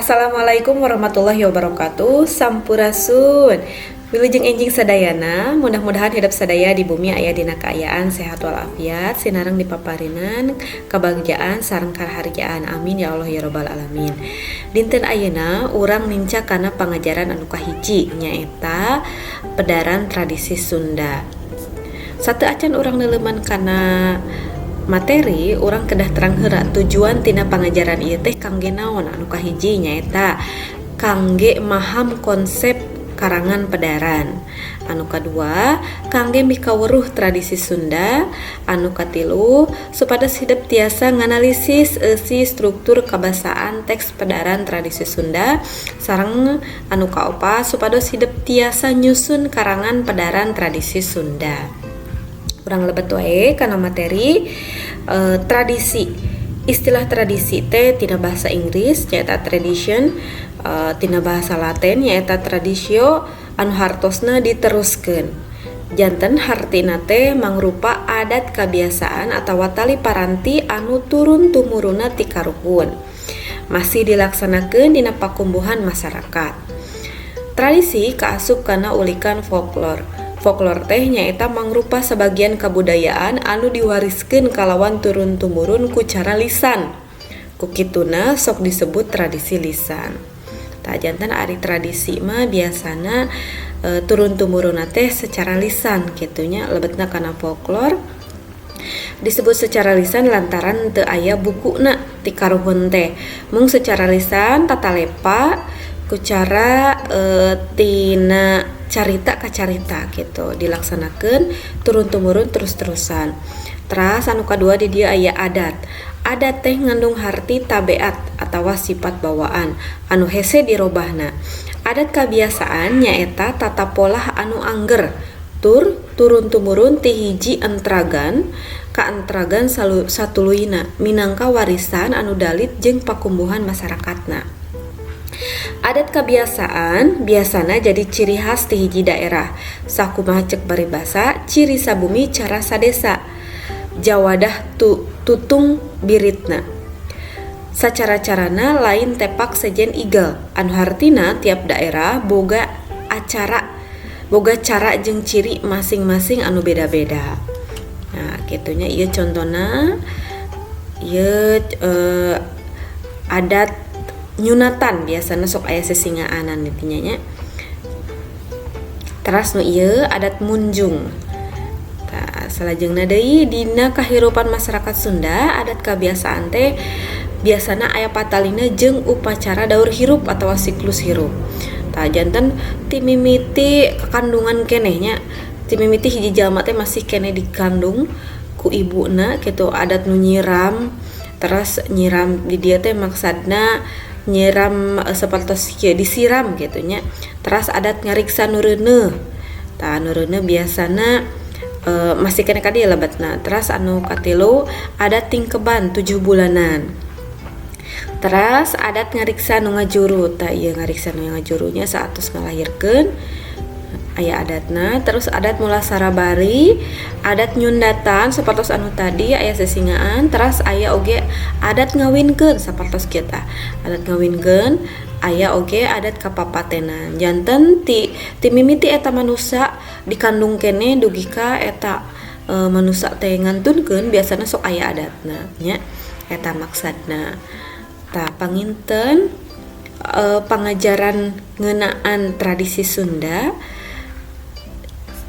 Assalamualaikum warahmatullahi wabarakatuh. Sampurasun. Wilujeng enjing sadayana, mudah-mudahan hidup sadaya di bumi aya dina kaayaan sehat walafiat, sinareng dipaparinan kabagjaan sareng karaharjaan. Amin ya Allah ya robbal alamin. Dinten ayeuna urang nincak kana pangajaran anu kahiji, nyaeta pedaran tradisi Sunda. Sateuacan urang neuleuman kana materi, urang kedah terang heula tujuan tina pangajaran ieu teh kangge naon. Anu kahiji nyaeta kangge maham konsep karangan pedaran. Anu kadua, kangge mikaweruh tradisi Sunda. Anu katilu, supados hidep tiasa nganalisis eusi struktur kabasaan teks pedaran tradisi Sunda, sareng anu kaopat, supados hidep tiasa nyusun karangan pedaran tradisi Sunda. Urang lebet wae kana materi. Tradisi, istilah tradisi teh tina bahasa Inggris nyaeta tradition, tina bahasa Latin nyaeta traditio anu hartosna diteruskeun. Janten hartina teh mangrupa adat kebiasaan atau tali paranti anu turun tumuruna ti karuhun, masih dilaksanakeun dina pakumbuhan masyarakat. Tradisi kaasup kana ulikan folklor. Folklor teh nyaeta mangrupa sebagian kabudayaan anu diwariskeun kalawan turun tumurun ku cara lisan. Ku kituna sok disebut tradisi lisan. Tah, janten ari tradisi mah biasana turun tumurun teh secara lisan kitu nya, lebetna kana folklor. Disebut secara lisan lantaran teu aya bukuna ti karuhun teh, mung secara lisan tatalepa ku cara tina carita ka carita gitu, dilaksanakan turun temurun terus-terusan. Teras anu kadua di dieu aya adat. Adat teh ngandung harti tabeat atau sifat bawaan anu hese dirobahna. Adat kebiasaan nyaeta tata pola anu angger tur turun tumurun ti hiji entragan ka entragan satuluyna minangka warisan anu dalit jeung pakumbuhan masyarakatna. Adat kebiasaan biasana jadi ciri khas ti hiji daerah. Sakumaha cek paribasa, ciri sabumi cara sadesa, jawadah tu, tutung biritna. Sacara-carana lain tepak sejen igel, anu hartina tiap daerah boga acara, boga cara jeung ciri masing-masing anu beda-beda. Nah, kitu nya. Ieu contohna, ieu adat nyunatan, biasanya sok aya sesingaanan intinya nya. Teras nu ieu adat munjung. Tah, salajengna deui, dina kahirupan masyarakat Sunda adat kebiasaan teh biasana aya patalina jeung upacara daur hirup atau siklus hirup. Tah, janten ti mimiti kandungan keneh nya, ti mimiti hiji jalma teh masih keneh dikandung ku ibuna gitu, adat nu nyiram. Terus nyiram di dieu teh maksudna nyiram sapertos kieu, disiram gitu nya. Teras adat ngariksa nu reuneuh. Tah, nu reuneuh biasana masih keneh ka dieu lebetna. Teras anu katilu, adat tingkeban 7 bulanan. Teras adat ngariksa nu ngajuru. Tah, ieu ngariksa nu ngajurunya saatos ngalahirkeun aya adatna. Terus adat mulasara bari, adat nyundatan sapertos anu tadi aya sesingaan. Teras aya oge adat ngawinkeun sapertos kita adat ngawinkeun, aya oge adat kapapatenan. Janten ti ti mimiti eta manusa dikandung keneh dugi ka eta manusa teh ngantunkeun, biasana sok aya adatna nya, eta maksadna. Tah, panginten pangajaran ngeunaan tradisi Sunda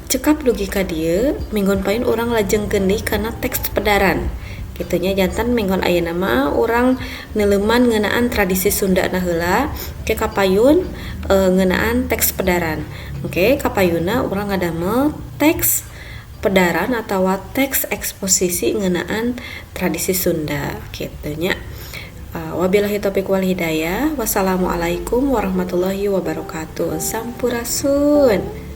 cekap dugi ka dieu. Minggon payun urang lajengkeun deui kana teks pedaran kitu nya. Janten minggon ayeuna mah urang neuleuman ngeunaan tradisi Sunda na heula, ke kapayun ngeunaan teks pedaran. Oke, kapayunna urang ngadamel teks pedaran atau teks eksposisi ngeunaan tradisi Sunda kitu nya. Wabillahi taufiq wal hidayah. Wassalamualaikum warahmatullahi wabarakatuh. Sampurasun.